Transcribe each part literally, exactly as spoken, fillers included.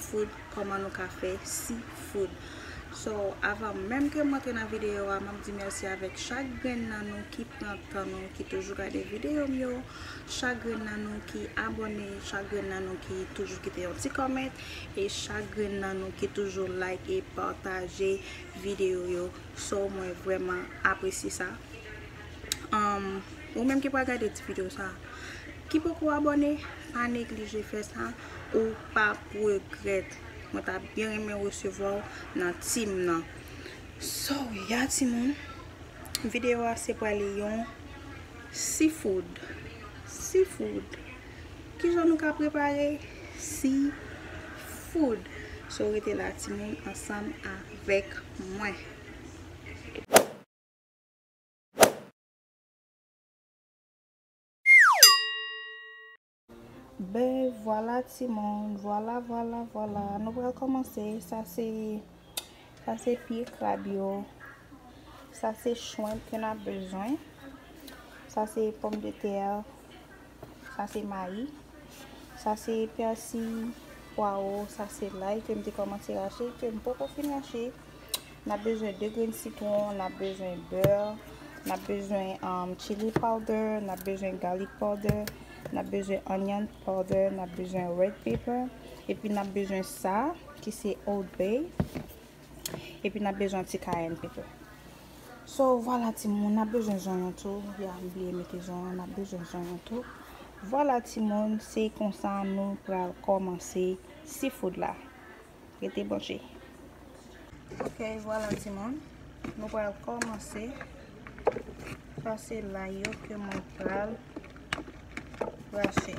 food, kòman nou ka fè seafood. So, avan menm ke m antre nan videyo a, m ap di mèsi avèk chak grenn nan nou ki pran tan nou, ki toujou gade videyo m yo, chak grenn nan nou ki abòne, chak grenn nan nou ki toujou kite yon ti comment, e chak grenn nan nou ki toujou like e pataje videyo yo. So, mwen vrèman apresye sa. Um, ou menm ki pral gade ti videyo sa, ki poko abòne, pa neglije fè sa, ou p ap regrèt. Mwen ta byen renmen resevwa w nan team nan. So, ya timoun, videyo a se prale yon seafood. Seafood. Kijan nou ka prepare seafood? So, rete la timoun ansanm avèk mwen. Ben, vwala timoun, vwala, vwala, vwala. Nou pral kòmanse. Sa se, sa se pye krab yo. Sa se shrimp ke n ap bezwen. Sa se pòmdetè. Sa se mayi. Sa se pèsi, pwawo. Sa se lay ke m te kòmanse rache, ke m poko fin rache. N ap bezwen de grenn sitwon, n ap bezwen bè, n ap bezwen, um, chili powder, n ap bezwen garlic powder, n ap bezwen onion powder, n ap bezwen red pepper, epi n ap bezwen sa, ki se Old Bay, epi n ap bezwen ti cayenne pepper. So, vwala timoun, n ap bezwen zonyon tou. Ya, m bliye mete zonyon, n ap bezwen zonyon tou. Vwala timoun, se konsa nou pral kòmanse seafood la. Rete branche. Ok, vwala timoun. Nou pral kòmanse. Sa se lay yo ke mwen pral rache.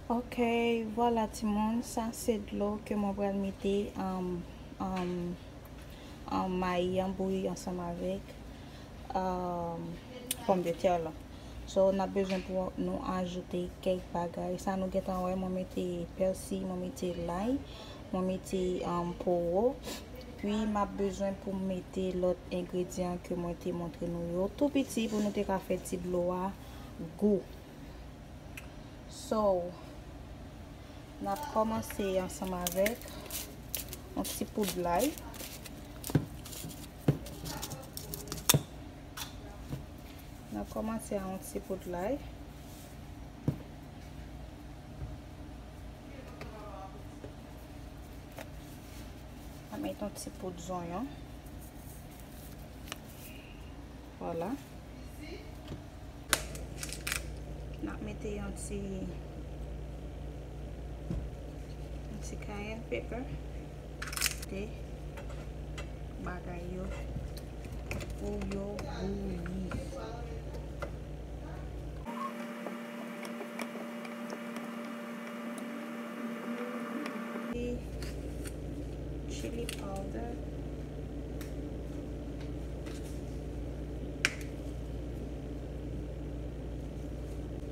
Ok, vwala timoun, sa se dlo ke mwen pral mete, um, um, um, mayi an bouyi ansanm avèk, um, pòmdetè la. So, n ap bezwen pou nou ajoute kèk bagay. Sa nou gentan wè, mwen mete pèsi, mwen mete lay, mwen mete, um, powo. Pi, m ap bezwen pou m mete lòt engredyan ke mwen te montre nou yo tou piti pou nou te ka fè ti dlo a gou. So, n ap kòmanse ansanm avèk yon ti poud lay. N ap kòmanse a yon ti poud lay. N ap met yon ti poud zonyon. Vwala. N ap mete yon ti, yon ti cayenne pepper. Mete bagay yo pou yo bouyi. Chili powder.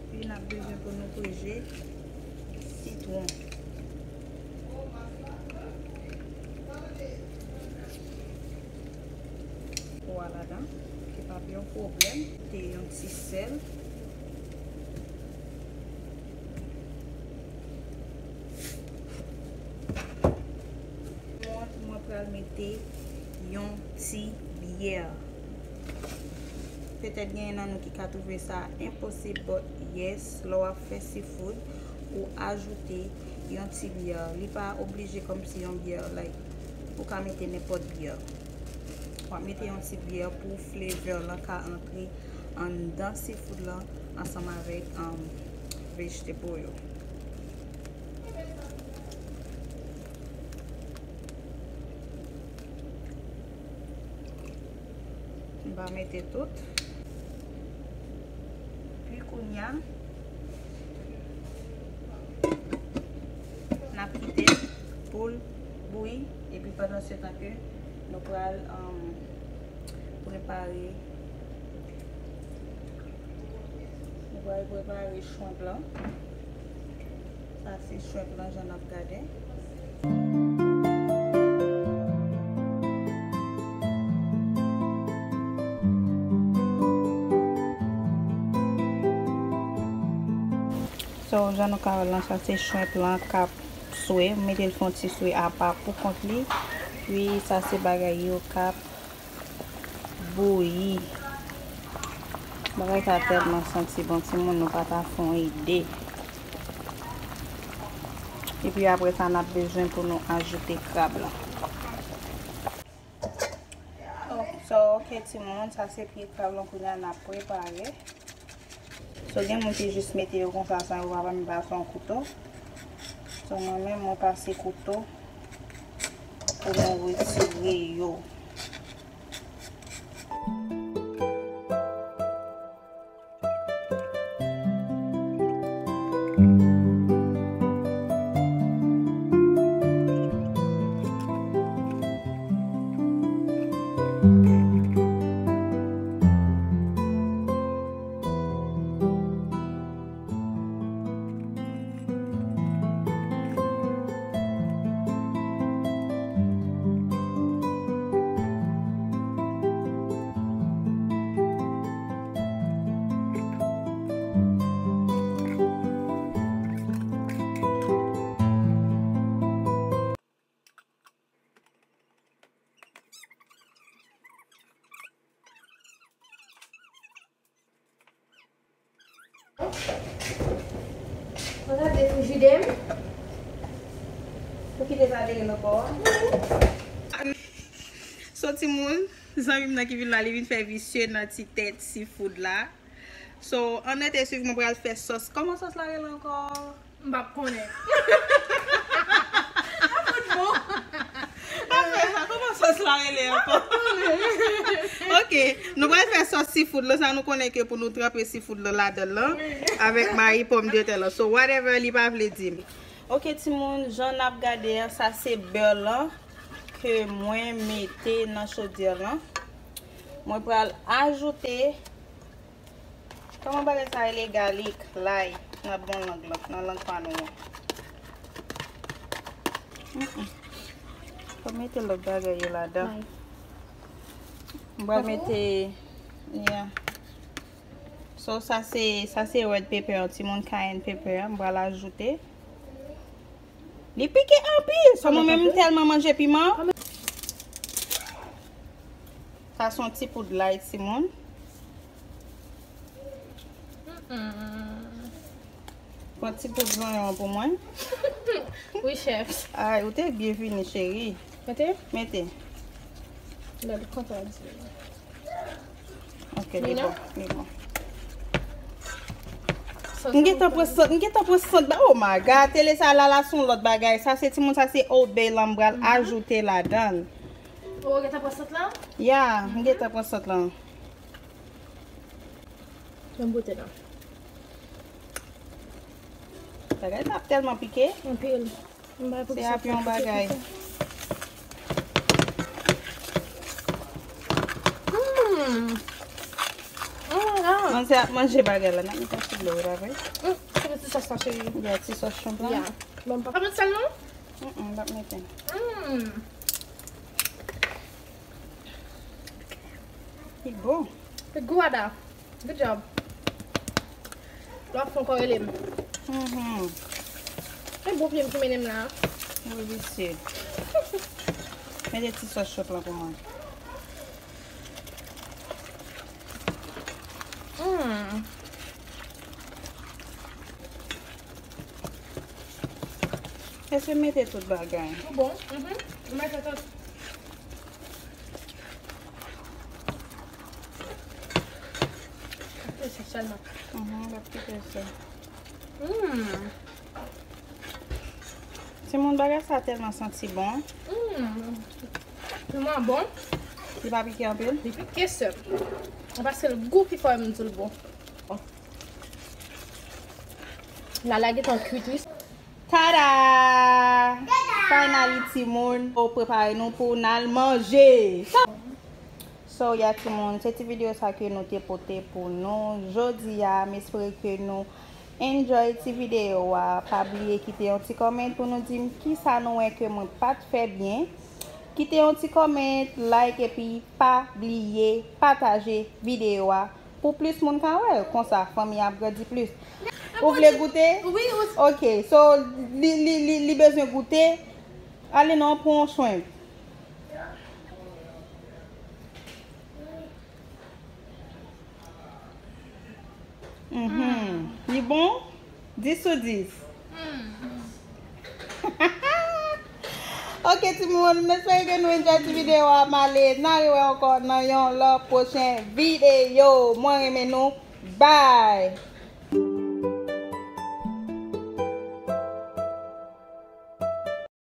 Epi n ap bezwen pou nou prije sitwon. Pwa ladan, ki pa yon pwoblèm. Te yon ti sèl. Mwen, mwen pral mete yon ti byè. Petèt genyen nan nou ki ka twouve sa enposib, but yes, lè w ap fè seafood, ou ajoute yon ti byè. Li pa oblije kòmsi yon byè, like, ou ka mete nenpòt byè. W ap mete yon ti byè pou flavor lan ka antre anndan seafood lan ansanm avèk, um, vegetable yo. Va mete tout. Pi kounya, n ap kite l pou l bouyi. Epi pandan se tan ke nou pral, um, prepare, nou pral prepare shrimp lan. Sa se shrimp lan jan n ap gade. So, jan nou ka wè l lan, sa se shrimp lan k ap swe. M mete l fè yon ti swe apa pou kont li. Pi sa se bagay yo k ap bouyi. Bagay sa tèlman santi bon, timoun, nou pa ta fè yon ide. Epi apre sa, n ap bezwen pou nou ajoute krab la. So, ok, timoun, sa se pye krab lan kounye a n ap prepare. So, gen moun ki jis mete yo konsa san yo pa menm pase yon kouto. So, mwen menm, mwen pase kouto pou nou retire yo. Mwen gade frijidè m. Ou kite sa deri nan bò a. So, timoun, zanmi m nan ki vin la, li vin fè visye nan ti tèt seafood la. So, ann rete swiv mwen pral fè sòs. Kòman sòs la rele ankò? M p ap konnen. Sa fout bon. Apre sa, kòman sòs la rele ankò? Ok, nou pral fè sòs seafood lan, sa nou konnen ke pou nou tranpe seafood lan ladan l lan, avèk mayi pòmdetè lan. So, whatever li pa vle di m. Ok, timoun, jan n ap gade a, sa se bè lan ke mwen mete nan chodyè lan. Mwen pral ajoute Kòman bagay sa rele? Galik, lay, nan bon lang lan, nan lang pa nou an. Mm-mm. Fò mete lòt bagay yo ladan. Lay. M pral mete, yeah. So, sa se, sa se red pepper, yon timoun cayenne pepper, m pral ajoute. Li pike anpil. Sa mwen menm m tèlman manje piman. Sa se yon ti poud lay, timoun. Pran ti poud zonyon pou mwen. Wi, chèf. Ay, ou te byen vini, cheri. Mete? Mete. Lè l kontan di. Ok, li bon, li bon. M gentan pran sant, m gentan pran sant. Oh my God, tele sa la, la se yon lòt bagay. Sa se timoun, sa se Old Bay lan m pral ajoute ladan l. Ou gentan pran sant lan? Ya, m gentan pran sant lan. Yon bote la. Bagay sa ap tèlman pike. Anpil. Se ap yon bagay. Mm. Oh my God. Manzè ap manje bagay la. N ap met yon ti dlo, wi, la vre. Mm, se ti sòs la, cheri. Ya, ti sòs shrimp lan. Ya. Bon, pa met sèl non? Mm, mm, m p ap mete. Mm. Li bon. Li gou, Ada. Good job. Lè w ap fè ankò, rele m. Mhm. E bon pye m ki mennen m la. Wi, visye. Mete ti sòs shrimp lan pou mwen. Mm. Èske m mete tout bagay? Ou bon? Mhm. Ou mete tout. Kite sa sèlman. Mhm, m ap kite sa. Mm. Timoun, bagay sa tèlman santi bon. Mm. Tèlman bon. Li pa pike anpil? Li pike, sè m. Paske l gou ki fè m di l bon. Lala gentan kwit, wi. Tada! Finally, timoun, nou prepare nou pou n al manje. So, yeah, timoun, se ti videyo sa ke nou te pote pou nou jodi a. M espere ke nou enjoy ti videyo a. Pa bliye kite yon ti comment pou nou di m kisa nou wè ke mwen pa t fè byen. Kite yon ti comment, like, epi pa bliye pataje videyo a pou plis moun ka wè l. Konsa, fanmi an ap grandi plis. Ou vle goute? Wi, ou... Ok, so, li, li, li, li bezwen goute. Ale non, pran yon shrimp. Mhm. Li bon? Dis sou dis. Ok, timoun, m espere ke nou enjoy ti videyo a. M ale, n a rewè ankò nan yon lòt pwochen videyo. Mwen renmen nou. Bye!